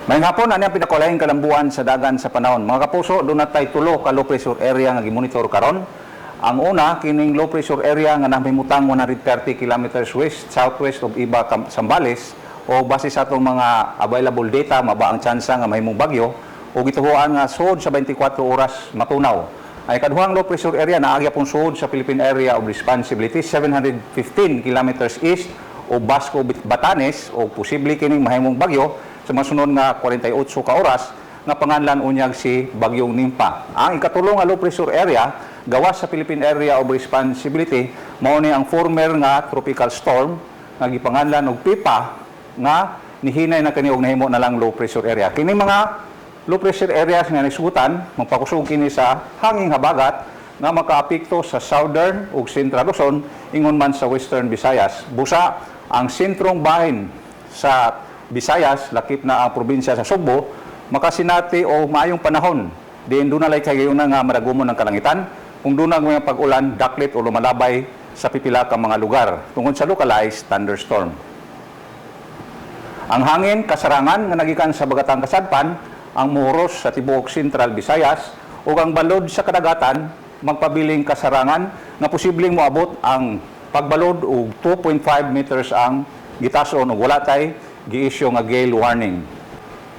Maayong hapon, ano ang pinakulahing kalambuan sa dagan sa panahon? Mga kapuso, duna tay tulo ka low pressure area nga gimonitor karon. Ang una, kining low pressure area nga nahimutang 130 kilometers west, southwest of Iba, Zambales, o base sa atong mga available data, maba ang tsansa nga mahimong bagyo, o gituhuan nga suod sa 24 oras matunaw. Ay kaduhang low pressure area naa gyapon suod sa Philippine Area of Responsibility, 715 kilometers east o Basco, Batanes, o posible kining mahimong bagyo sa masunod nga 48 ka oras nga panganlan unyag si Bagyong Nimpa. Ang ikatulo nga low pressure area gawas sa Philippine Area of Responsibility mao ni ang former nga tropical storm nga gipanganlan og Pipa nga nihinay na kini og nahimo na lang low pressure area. Kini mga low pressure areas nga nisugutan magpakusog kini sa hanging habagat nga makaapekto sa southern ug central Luzon ingon man sa Western Visayas. Busa ang sentrong bahin sa Visayas, lakip na ang probinsya sa Sugbo, makasinati o maayong panahon. Diin duna lay kahigayuna nga madagumon ng kalangitan, kung duna mga pag-ulan, daklit o lumalabay sa pipila ka mga lugar tungod sa localized thunderstorm. Ang hangin kasarangan nga nagikan sa Bagatang Kasadpan ang muhuros sa tibuok Central Visayas ug ang balod sa kadagatan magpabiling kasarangan nga posibleng moabot ang pagbalod og 2.5 meters ang gitason ug wala tay gi-issue nga gale warning.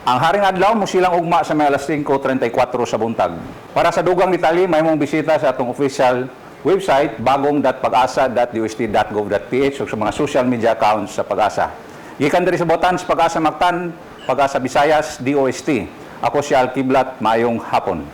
Ang haring adlaw mosilang ugma sa may alas 5:34 sa buntag. Para sa dugang detalye, mahimong bisita sa atong official website bagong.pagasa.dost.gov.ph ug sa mga social media accounts sa PAGASA. Gikan diri sa Botan sa PAGASA Mactan, PAGASA Visayas, DOST. Ako si Al Kiblat, maayong hapon.